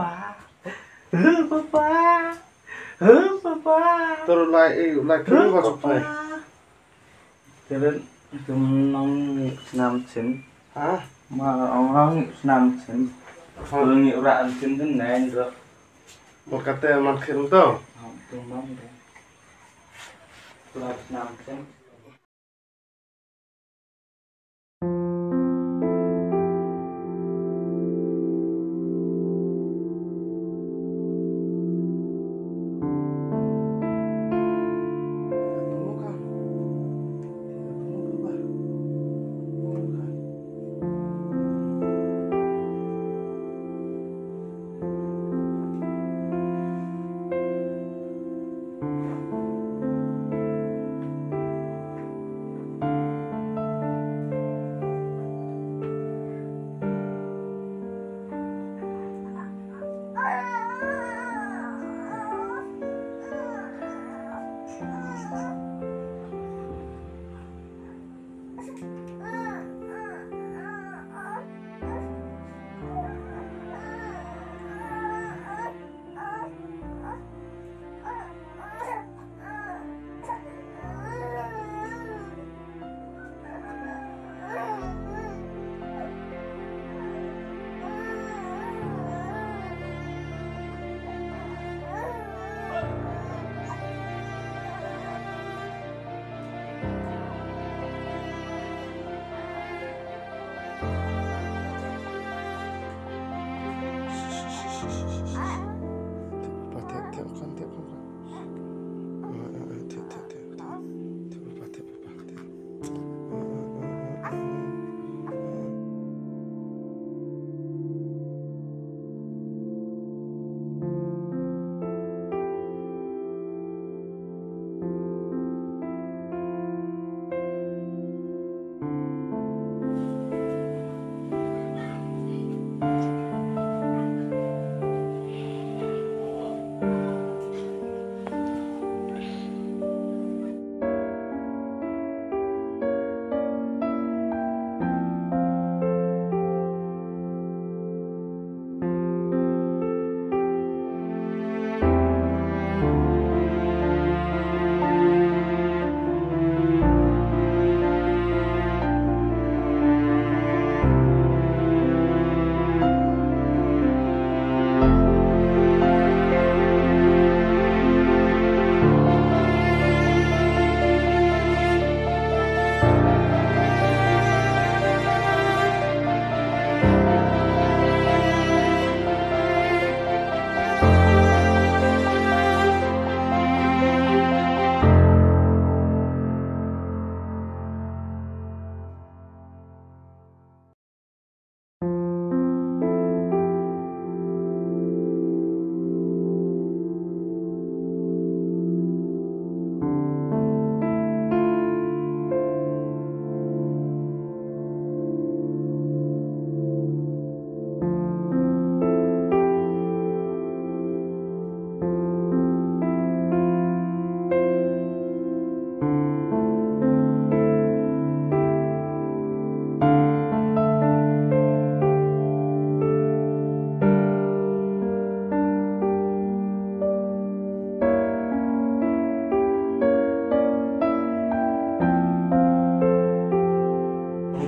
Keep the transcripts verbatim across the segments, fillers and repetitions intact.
Papa. Huh, papa. Huh, papa. Tara lai, eh, lai, papa. Huh, papa. Tara, tum nang snam chin. Ha? Ma ong nang snam chin. Ha? Tum ngi ra an chin din nain ro. Mo kate man khin to? Ha, tum man de. Ra snam chin.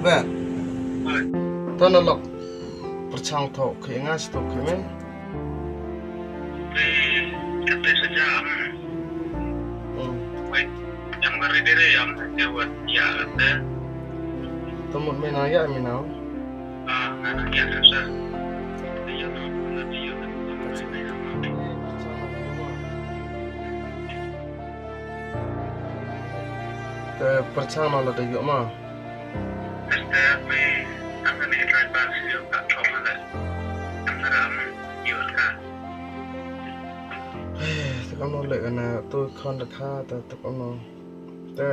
Vet. To na lok pyrchang tho khie nga sha to khie me. Te kata saja am. Hmm. Wait, yang ngari diri am te wat ya kata. To mut me na ya me na. Ah, nga na ya kata. Te pyrchang na la da ïoh ma. Te me ang ni trai ba sio ka chong la. Ang na ram ïoh ka. Te kam no le kana tu khon da kha te tu kam no. Te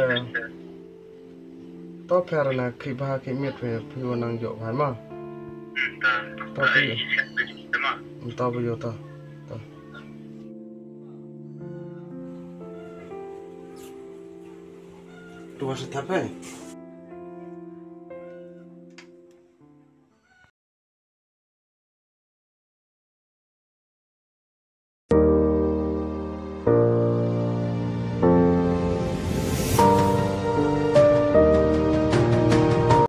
to pher na khi ba khi miet phi phi wa nang ïoh ban ma. Ta ta phi. Ta ba ïoh ta. Ta. Tu wa sa thap hai.